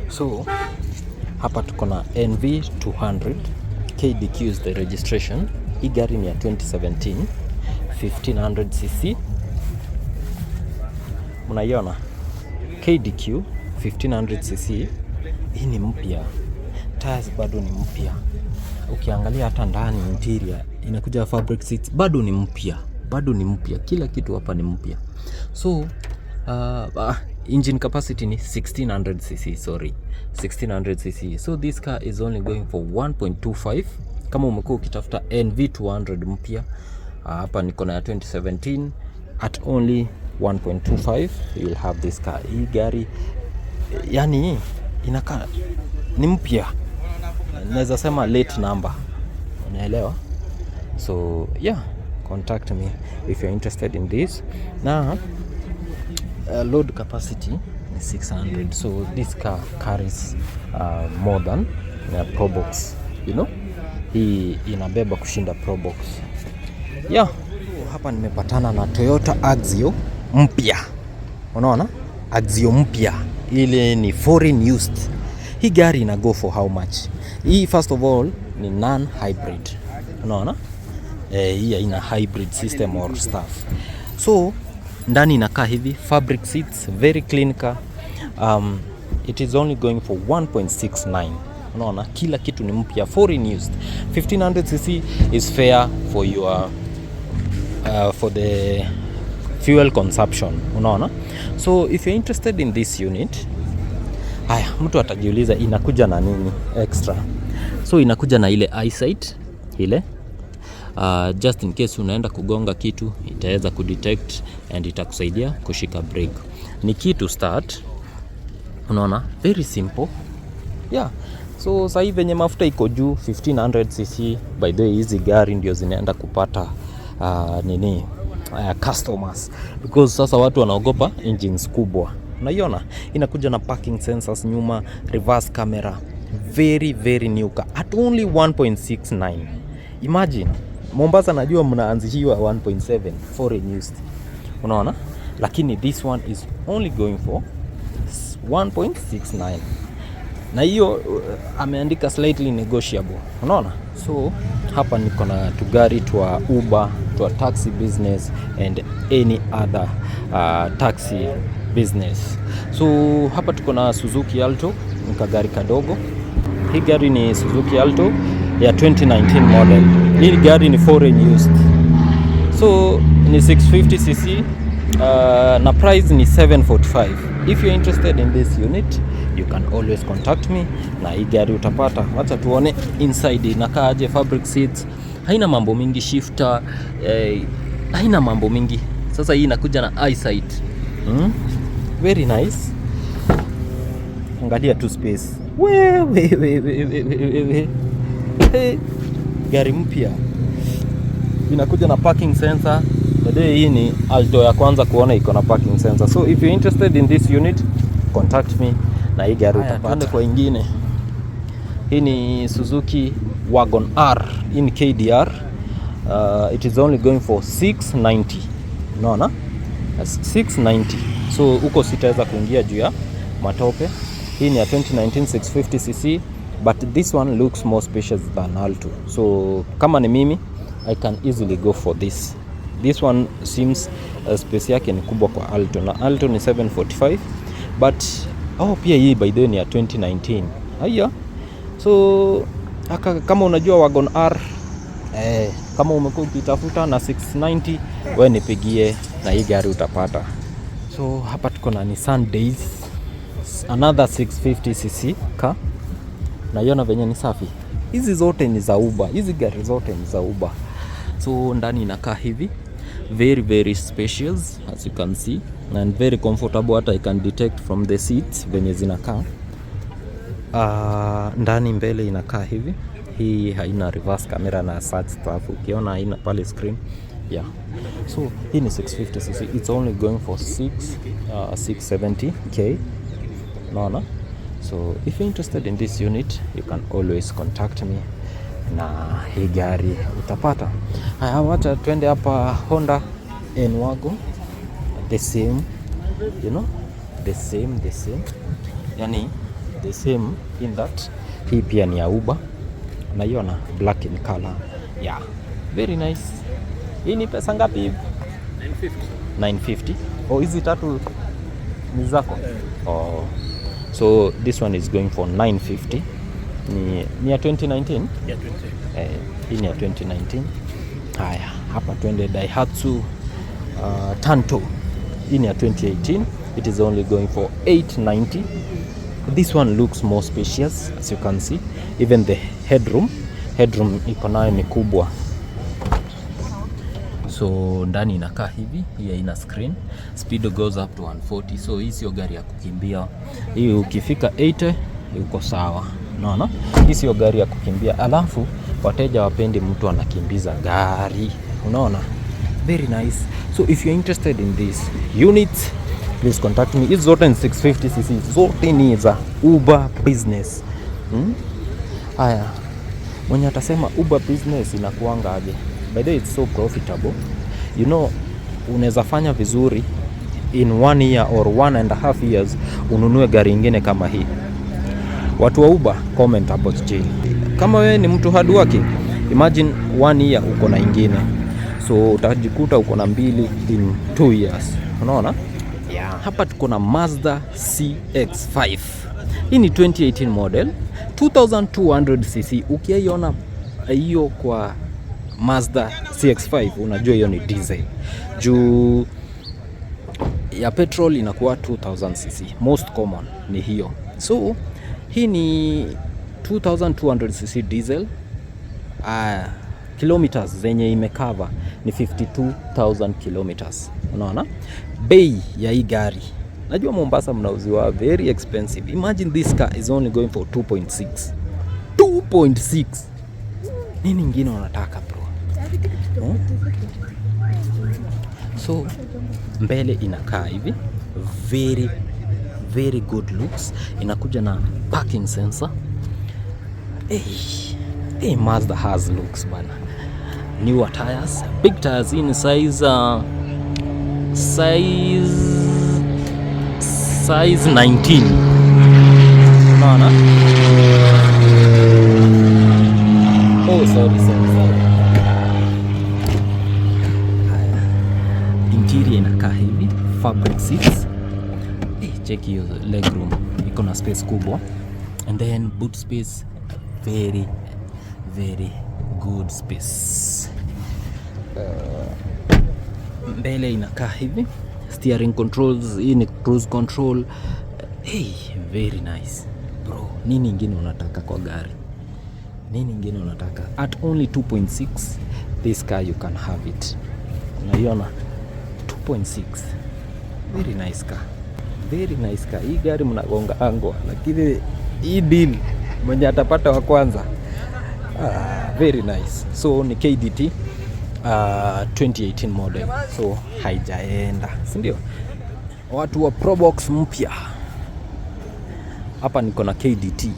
So hapa tuko na NV200. KDQ is the registration. Hii gari ni ya 2017, 1500 cc. Mnaiona KDQ 1500 cc. Hii ni mpya, tires bado ni mpya. Ukiangalia hata ndani, interior inakuja fabric seats, bado ni mpya, bado ni mpya. Kila kitu hapa ni mpya. So engine capacity ni 1600 cc, sorry, 1600 cc. So this car is only going for 1.25. Kama umekuwa ukitafuta NV200 mpya, hapa niko na ya 2017 at only 1.25, you will have this car. Hii gari yani inakaa ni mpya, naweza sema late number, unaelewa? So yeah, contact me if you're interested in this. Na load capacity ni 600, so this car carries more than Probox. Hii inabeba kushinda Probox. Yeah, hapa nimepatana na Toyota Axio mpya. Unaona, Axio mpya, ile ni foreign used. Hii gari ina go for how much? Hii first of all ni non hybrid, unaona, hii haina hybrid system or stuff. So ndani inakaa hivi, fabric seats, very clean car. It is only going for 1.69. Unaona, kila kitu ni mpya, foreign used. 1500 cc is fair for the fuel consumption, unaona. So if you're interested in this unit, haya, mtu atajiuliza inakuja na nini extra? So inakuja na ile eyesight ile, just in case unaenda kugonga kitu, itaweza kudetect and itakusaidia kushika brake. Ni key to start, unaona, very simple. Yeah, so sahii venye mafuta iko juu, 1500 cc, by the way, hizi gari ndio zinaenda kupata nini, customers, because sasa watu wanaogopa engines kubwa. Unaiona inakuja na parking sensors nyuma, reverse camera, very very new car at only 1.69. Imagine Mombasa, najua mnaanzishiwa 1.7 foreign used, unaona, lakini this one is only going for 1.69, na hiyo ameandika slightly negotiable, unaona. So hapa niko na tugari twa Uber, twa taxi business and any other taxi business. So hapa tuko na Suzuki Alto, ni kagari kadogo. Hii gari ni Suzuki Alto ya 2019 model. Hii gari ni foreign used, so ni 650 cc, na price ni 745. If you're interested in this unit, you can always contact me na hii gari utapata. Wacha tuone inside inakaaje. Fabric seats, haina mambo mingi, shifter, haina mambo mingi. Sasa hii inakuja na eyesight, Very nice. Angalia tu space. We, we, we, we, we, we, we. Hey, gari mpya inakuja na parking sensor. By hii ni Alto ya kwanza kuona iko na parking sensor. So if you're interested in this unit, contact me na hii gari utapata. Kwa ingine, hii ni Suzuki Wagon R. Hii ni KDR. It is only going for 690. Unaona? 690. So huko sitaweza kuingia juu ya matope. Hii ni ya 2019 650 cc, but this one looks more spacious than Alto. So kama ni mimi, I can easily go for this. This one seems space yake ni kubwa kwa Alto, na Alto ni 745. But oh, pia hii by the way ni ya 2019. Haya, so kama unajua Wagon R, kama umekuwa ukitafuta na 690, we nipigie na hii gari utapata. So hapa tuko na Nissan Dayz, another 650 cc car. Naiona venye ni safi. Hizi zote ni za Uber, hizi gari zote ni za Uber. So ndani inakaa hivi, very very spacious, as you can see, and very comfortable. Hata I can detect from the seats venye zinakaa. Ndani mbele inakaa hivi. Hii haina reverse camera na such stuff, ukiona haina pale screen. Yeah, so hii ni 650 cc. It's only going for 670K, unaona. So if you're interested in this unit, you can always contact me na hii gari utapata. Haya, wacha twende hapa, Honda N-Wagon, the same, the same, the same, yani The same in that hii pia ni ya Uber, naiona black in color. Yeah, very nice. Hii ni pesa ngapi hivi? 950. 950. Oh, hizi tatu ni zako? Oh. So this one is going for 950. Ni ya 2019? Yeah, 20. Eh, hii ni ya 2019. Haya, hapa twende Daihatsu Tanto. Hii ni ya 2018. It is only going for 890. This one looks more spacious, as you can see. Even the headroom iko nayo ni kubwa. So ndani inakaa hivi, hii haina screen. Speed goes up to 140, so hii sio gari ya kukimbia. Hii ukifika 80 uko sawa. Unaona? Hii sio gari ya kukimbia. Alafu wateja wapendi mtu anakimbiza gari. Unaona? Very nice. So if you're interested in this unit, please contact me. Hizi zote ni 650 cc, zote ni za Uber business. Haya, mwenye atasema Uber business inakuanga aje? By the way, it's so profitable. Unaweza fanya vizuri in one year or 1.5 years ununue gari ingine kama hii. Watu wa Uber, comment hapo chini. Kama wewe ni mtu hardworking, imagine one year uko na ingine, so utajikuta uko na mbili in 2 years. Unaona? Yeah. Hapa tuko na Mazda CX-5. Hii ni 2018 model, 2200 cc. Ukiiona hiyo kwa Mazda CX-5 unajua hiyo ni diesel. Juu ya petrol inakuwa 2000 cc. Most common ni hiyo. So hii ni 2200 cc diesel. Kilometers zenye imecover ni 52,000 kilometers. Unaona? Bei ya hii gari, najua Mombasa mnauziwa very expensive. Imagine this car is only going for 2.6. 2.6. Nini ingine unataka, bro? Hmm? So mbele inakaa hivi, very very good looks. Inakuja na parking sensor. Hey, hey, Mazda has looks, bana. Newer tires, big tires in size 19. Unaona? Oh, sorry, sorry, sorry. Haya. Interior inakaa hivi, fabric seats. Eh, check hiyo leg room, iko na space kubwa, and then boot space, very very good space. Mbele inakaa hivi, steering controls, hii ni cruise control. Hey, very nice, bro. Nini ingine unataka kwa gari? Nini ingine unataka? At only 2.6, this car you can have it. Unaiona 2.6, very nice car, very nice car. Hii gari mnagonga angwa, lakini hii deal mwenye atapata wa kwanza. Ah, very nice. So ni KDT 2018 model, so haijaenda, si ndio? Watu wa Probox mpya hapa, niko na KDT.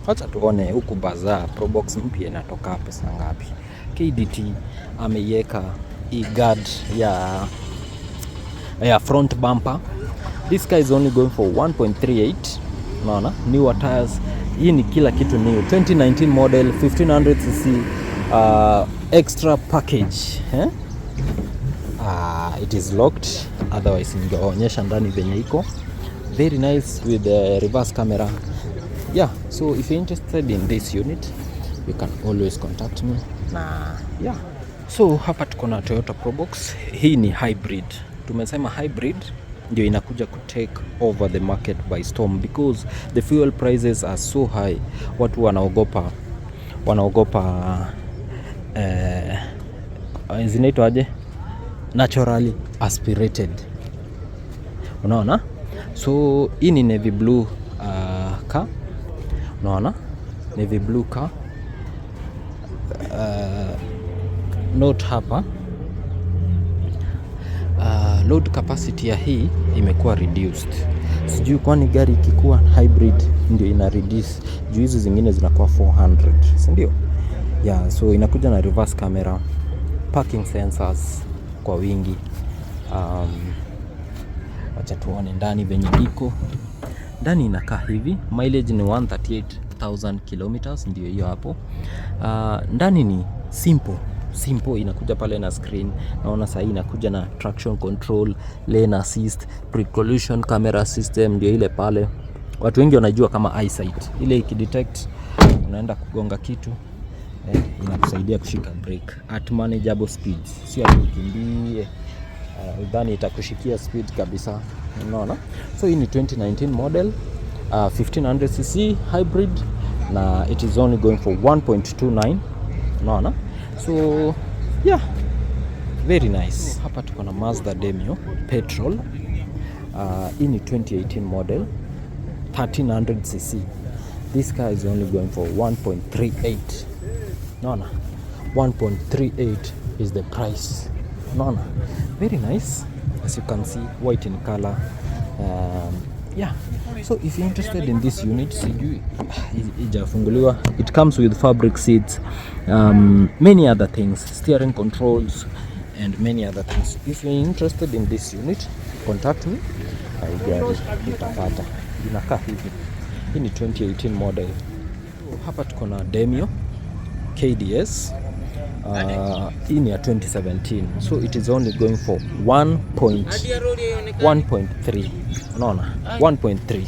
Wacha tuone huku bazaar Probox mpya inatoka pesa ngapi. KDT ameiweka hii guard ya front bumper. This car is only going for 1.38. Unaona, newer tires. Hii ni kila kitu new. 2019 model, 1500 cc, extra package, eh? It is locked, otherwise ningeonyesha ndani venye iko. Very nice with the reverse camera. Yeah, so if you're interested in this unit, you can always contact me. Na yeah, so hapa tuko na Toyota Probox. Hii ni hybrid. Tumesema hybrid ndio inakuja ku take over the market by storm because the fuel prices are so high. Watu wanaogopa, zinaitwa aje, naturally aspirated, unaona? So hii ni navy blue car, unaona, navy blue car. Note hapa, load capacity ya hii imekuwa reduced. Sijui kwani gari ikikuwa hybrid ndio ina reduce, juu hizi zingine zinakuwa 400, si ndio? Yeah, so inakuja na reverse camera, parking sensors kwa wingi. Wacha tuone ndani venye iko. Ndani inakaa hivi, mileage ni 138,000 kilometers, ndio hiyo hapo. Ndani ni simple simple, inakuja pale na screen. Naona sahii inakuja na traction control, lane assist, pre-collision camera system, ndio ile pale watu wengi wanajua kama eyesight. Ile ikidetect unaenda kugonga kitu, inakusaidia kushika brake at manageable speeds, sio ati ukimbie udhani itakushikia speed kabisa, unaona. So hii ni 2019 model, 1500 cc hybrid, na it is only going for 1.29, unaona. So yeah, very nice. Hapa tuko na Mazda Demio petrol. Hii ni 2018 model, 1300 cc. This car is only going for 1.38, naona. 1.38 is the price, naona. Very nice, as you can see, white in color. Yeah, so if you're interested in this unit, sijui ijafunguliwa. It comes with fabric seats, many other things, steering controls and many other things. If you're interested in this unit, contact me. Hii gari utapata inakaa hivi. Hii ni 2018 model. Hapa tuko na Demio KDS. Hii ni ya 2017, so it is only going for 1.3, unaona, 1.3.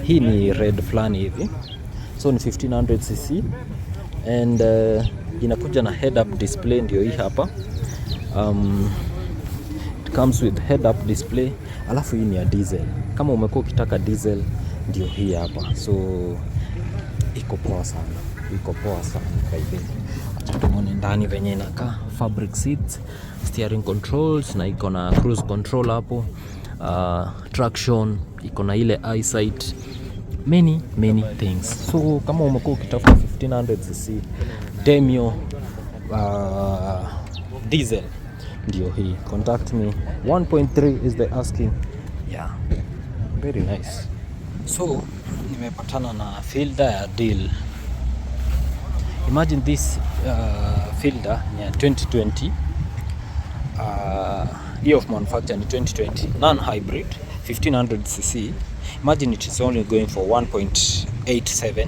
Hii ni red fulani hivi, so ni 1500 cc and inakuja na head up display, ndio hii hapa. It comes with head up display. Alafu hii ni ya diesel. Kama umekuwa ukitaka diesel, ndio hii hapa. So iko poa sana, iko poa sana by the way. Acha tuone ndani venye inakaa. Fabric seats, steering controls, na iko na cruise control hapo, traction, iko na ile eyesight, many many things. So kama umekuwa ukitafuta 1500 cc Demio diesel, ndio hii. Contact me. 1.3 is the asking. Yeah, very nice. So nimepatana na Fielder ya deal. Imagine this Fielder ni ya 2020, year of manufacture ni 2020, non hybrid, 1500 cc. Imagine it is only going for 1.87,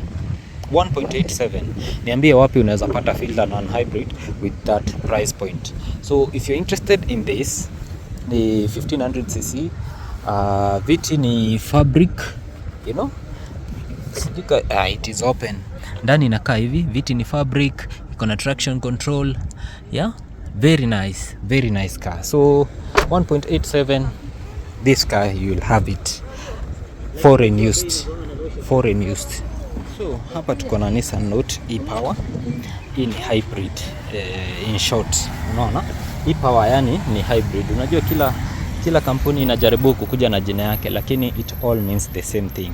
1.87. Niambie wapi unaweza pata Fielder non hybrid with that price point. So if you're interested in this, ni 1500 cc. Viti ni fabric. Sijui it is open. Ndani inakaa hivi, viti ni fabric, iko na traction control. Yeah, very nice, very nice car. So 1.87, this car you will have it foreign used, foreign used. So hapa tuko na Nissan Note e-Power. Hii ni hybrid, in short, unaona, e-Power yani ni hybrid. Unajua kila kampuni inajaribu kukuja na jina yake, lakini it all means the same thing,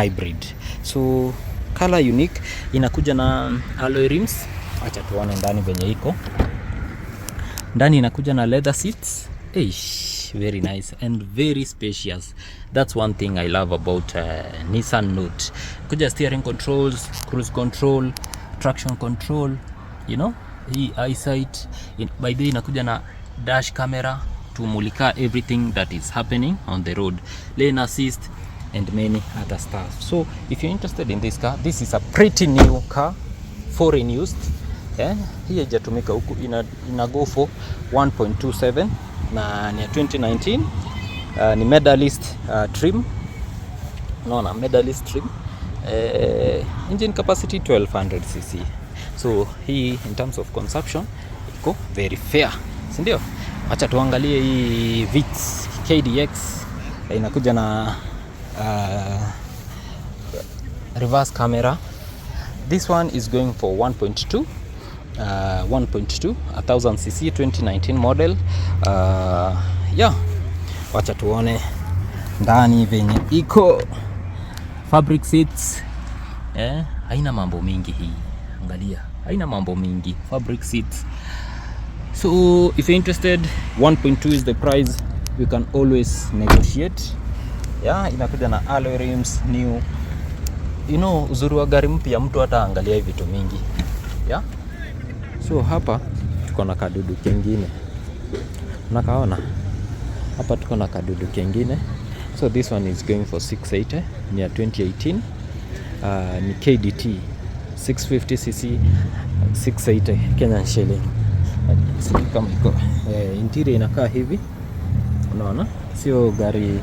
hybrid. So color unique, inakuja na alloy rims. Acha tuone ndani venye iko. Ndani inakuja na leather seats. Eish, very nice and very spacious. That's one thing I love about Nissan Note. Kuja steering controls, cruise control, traction control, hii eyesight. By the way, inakuja na dash camera to mulika everything that is happening on the road, lane assist and many other stuff. So if you're interested in this car, this is a pretty new car, foreign used. Yeah, hii haijatumika huku. Ina go for 1.27 na ni ya 2019. Ni medalist trim, unaona, medalist trim, engine capacity 1200 cc. So hii in terms of consumption iko very fair, si ndio? Acha tuangalie hii Vitz KDX. Inakuja na reverse camera. This one is going for 1.2, 1.2, 1000 cc, 2019 model. Yeah, wacha tuone ndani venye iko. Fabric seats, haina mambo mingi hii, angalia, haina mambo mingi, fabric seats. So if you're interested, 1.2 is the price. You can always negotiate. Yeah, inakuja na alloy rims, new. Uzuri wa gari mpya, mtu hata angalia vitu mingi. Yeah, so hapa tuko na kadudu kengine, unakaona hapa, tuko na kadudu kengine. So this one is going for 680, ni ya 2018, ni KDT 650cc, 680 Kenyan shilling. Sijui kama iko interior inakaa hivi, unaona, sio gari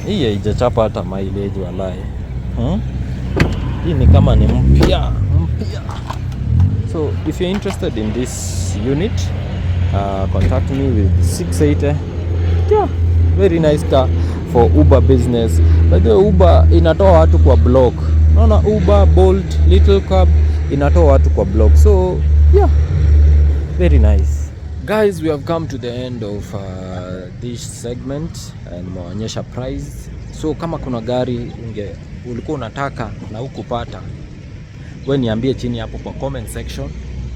hii haijachapa hata mileage walai, Hii ni kama ni mpya mpya. So if you're interested in this unit, contact me with 680. Yeah, very nice car for Uber business. By the way, Uber inatoa watu kwa block. Unaona Uber, Bolt, Little Cab inatoa watu kwa block. So yeah, very nice. Guys, we have come to the end of this segment. Nimeonyesha price. So kama kuna gari ulikuwa unataka na hukupata, we niambie chini hapo kwa comment section.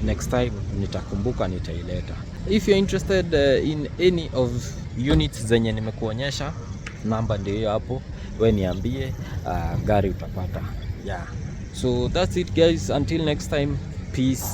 Next time nitakumbuka, nitaileta. If you're interested in any of units zenye nimekuonyesha, namba ndio hiyo hapo, we niambie, gari utapata. Yeah. So that's it, guys, until next time, peace.